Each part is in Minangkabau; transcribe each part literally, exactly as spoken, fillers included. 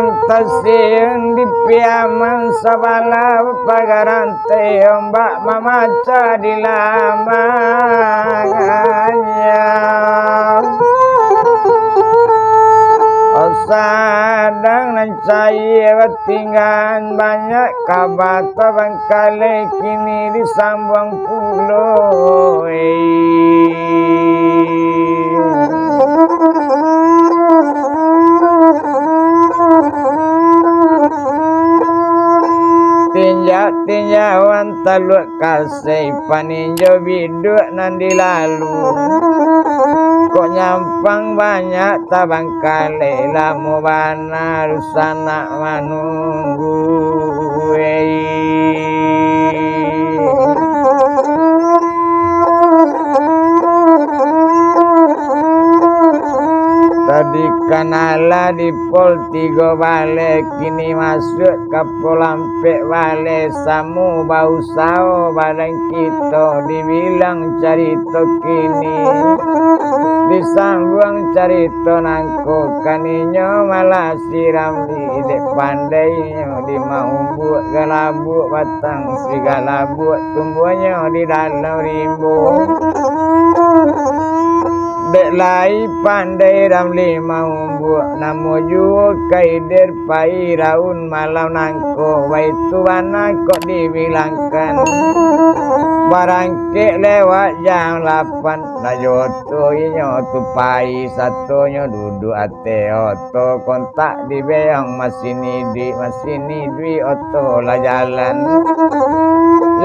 Tasik di Piaman, sabalah pagarante ombak mamacah di lamangannyo. Sadang nan cayie batinggaan, banyak kaba tabangkalai kini disambuang pulo. Tinjak-tinjauan taluak kasai, paninjau biduak nan dilalu. Kok nyampang banyak tabangkalai, lamo bana dunsanak manunggu. Tadi kan alah di pol tigo baleh, kini masuak ka pol ampek baleh, samo bausao badan kito, dibilang carito kini, disambuang carito nangko, kan inyo malah si Ramli, dek pandainyo di maumbuak, galabuak batang sigalabuak, tumbuahnyo di dalam rimbo. Dek lai pandai Ramli maumbuak, namo juo Kaidir pai raun malam nangko, baitu bana kok dibilangkan. Barangkek lewat jam lapan, lah jo oto inyo tu pai, satonyo duduak ateh oto, kontak dibeong masin iduik, masin iduik oto lah jalan.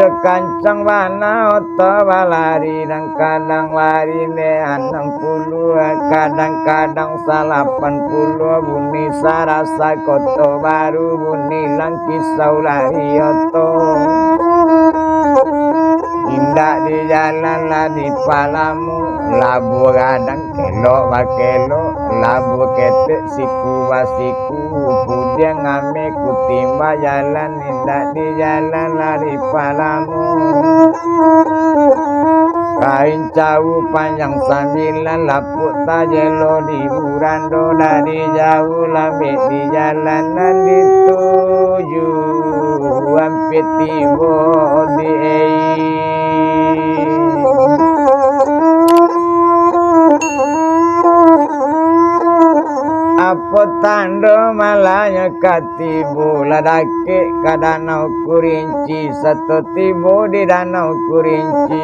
Yo kancang bana oto balari, nan kadang lari ne anam puluah, kadang-kadang salapan puluah, bunyi sarasa Koto Baru, bunyi langkisau lari oto. Indak di jalan lah di palamu, labuah gadang kelok bakelok, labuah ketek siku basiku, pudiang ameh kutimba jalan, indak di jalan lah di palamu. Kain cawu panjang sambilan, lapuak tajelo di burando, dari jauah lambek di jalan nan dituju, ampia tibo di ei. Apo tando malahnyo ka tibo, lah dakek ka Danau Kurinci, sato tibo di Danau Kurinci.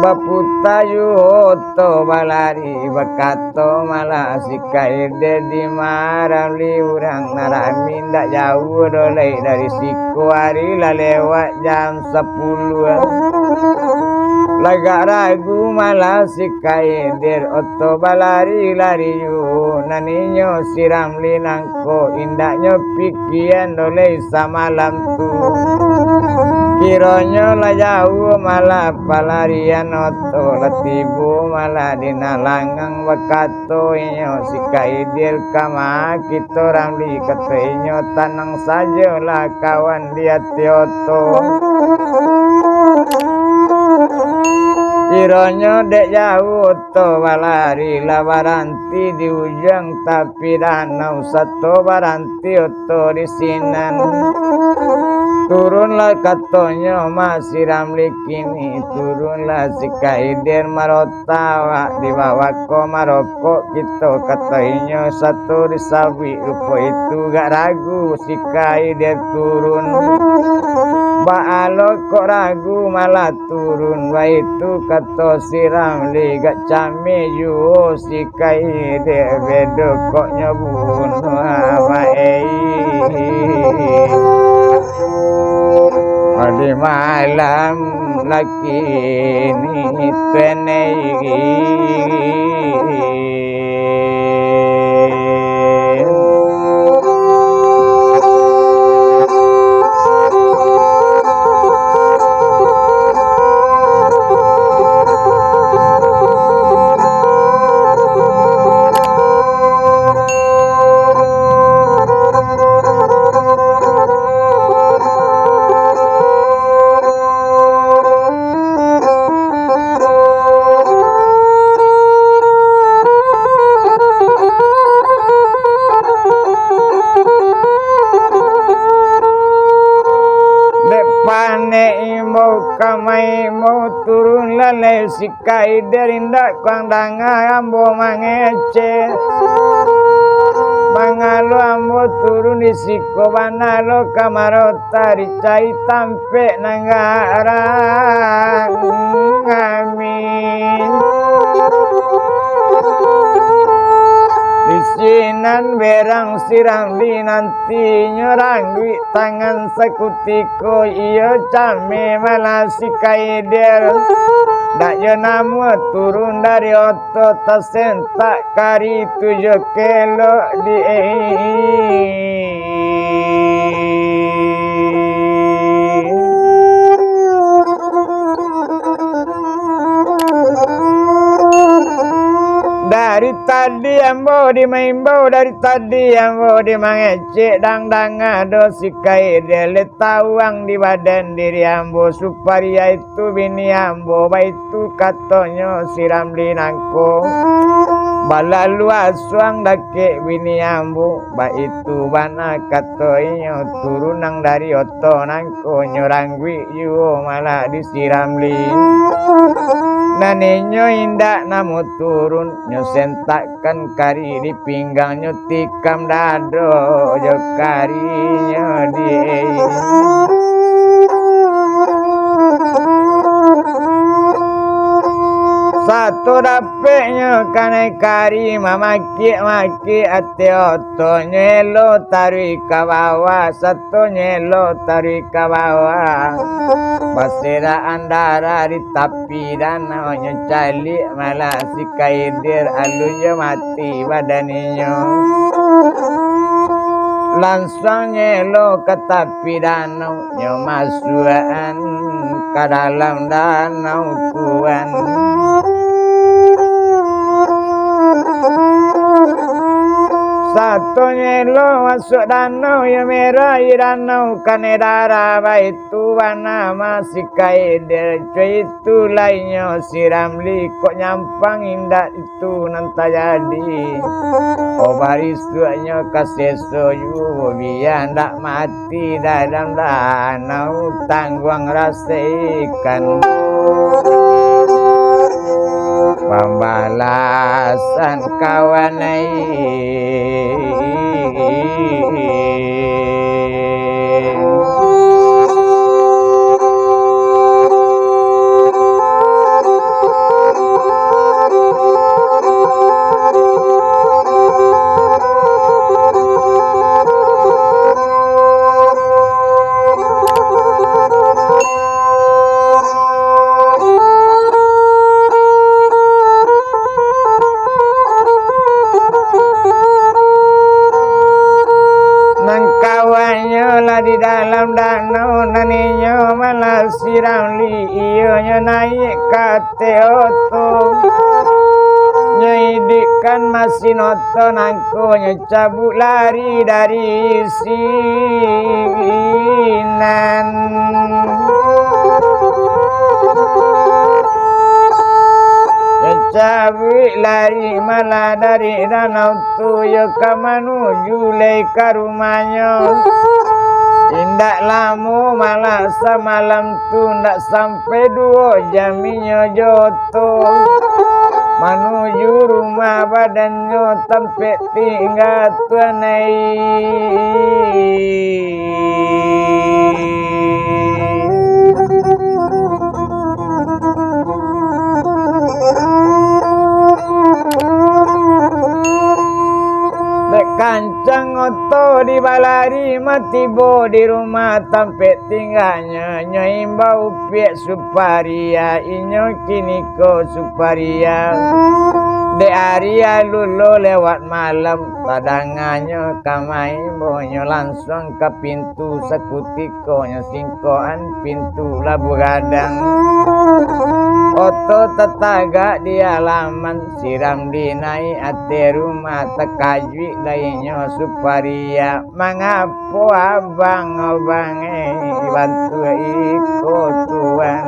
Baputa juo oto balari, bakato malah si Kaidir, dima Ramli urang nan rami, ndak jauah doh lai dari siko, ari lah lewat jam sapuluah. Lagak ragu malah si Kaidir, oto balari-lari juo, nan inyo si Ramli nangko, indaknyo pikian doh lai samalam tu. Kironyo lah jauah malah palarian oto, lah tibo malah di nan langang, bakato inyo si Kaidir, kama kito Ramli, kato inyo, tanang sajolah kawan di ateh oto. Kironyo dek jauah oto balari, lah baranti di ujuang tapi danau, sato baranti oto di sinan. Turunlah katonyo ma si Ramli kini, turunlah si Kaidir, marota awak di bawah ko, marokok kito, kato inyo, sato disabuik rupo itu, gak ragu si Kaidir turun. Baa lo kok ragu malah turun, baitu kato si Ramli, gak cameh juo si Kaidir, bedo kok nyo bunuah amak ei. Di malam lakini tenei. Si Kaidir indak kuang danga ambo mangecek. Mangalo ambo turun di siko bana lo ka marota dicari tampek nan garang ami. Di sinan berang si Ramli nanti nyo rangguik tangan sakutiko iyo came malah si Kaidir. Dak jo namuah turun dari oto tasentak kari tu jo kelok di Dari tadi ambo dimaimbau, dari tadi ambo dimangecek, dang danga doh si Kaidir le tawang di badan diri ambo, supaya itu bini ambo, baitu katonyo si Ramli nangko. Balalu asuang dakek bini ambo, baitu bana kato inyo, turun nan dari oto nangko nyo rangguik juo malah di si Ramli. Nan inyo indak namuah turun, nyo sentakkan kari di pinggang, nyo tikam dado jo karinyo di Sato dapeknyo kanai kari, mamakik-makik ati otonyo, elok taruih ka bawah, satonyo elok taruih ka bawah. Baserakan darah di tapi danau, nyo caliak malah si Kaidir, alun jo mati badan inyo. Lansuang nyo elok ka tapi danau, nyo masuakan ka dalam danau tuan. Satonyo elok masuak danau, yo merah i danau, kanai darah, baitu bana ma si Kaidir. Caitu lainyo si Ramli, kok nyampang indak itu nan tajadi. Oh, barisuaknyo ka seso juo, bia ndak mati dalam danau, tangguang rasokan pambalasan kawan ai. Nan kawannyo lah di dalam danau, nan inyo malah si Ramli, iyonyo naiak ka ateh oto. Nyo idikkan masin oto nangko, nyo cabuik lari dari sinan. Nyo cabuik lari malah dari danau tu, yo ka manuju lai ka rumahnyo. Indak lamo malah samalam tu, ndak sampai duo jam inyo jo oto manuju rumah badannyo tampek tingga tuan ai. Dek kancang oto dibalari, matibo di rumah tampek tingganyo, nyo imbau piak Suparia, inyo kiniko Suparia. Dek ari alun lo lewat malam, tadanganyo ka maimbonyo, lansuang ka pintu, sakutiko nyo singkokan pintu labuah gadang. Oto tatagak di alaman, si Ramli naiak ateh rumah, takajuik lai inyo Suparia. Mangapo abang, abang, eh, bantuak iko tuan?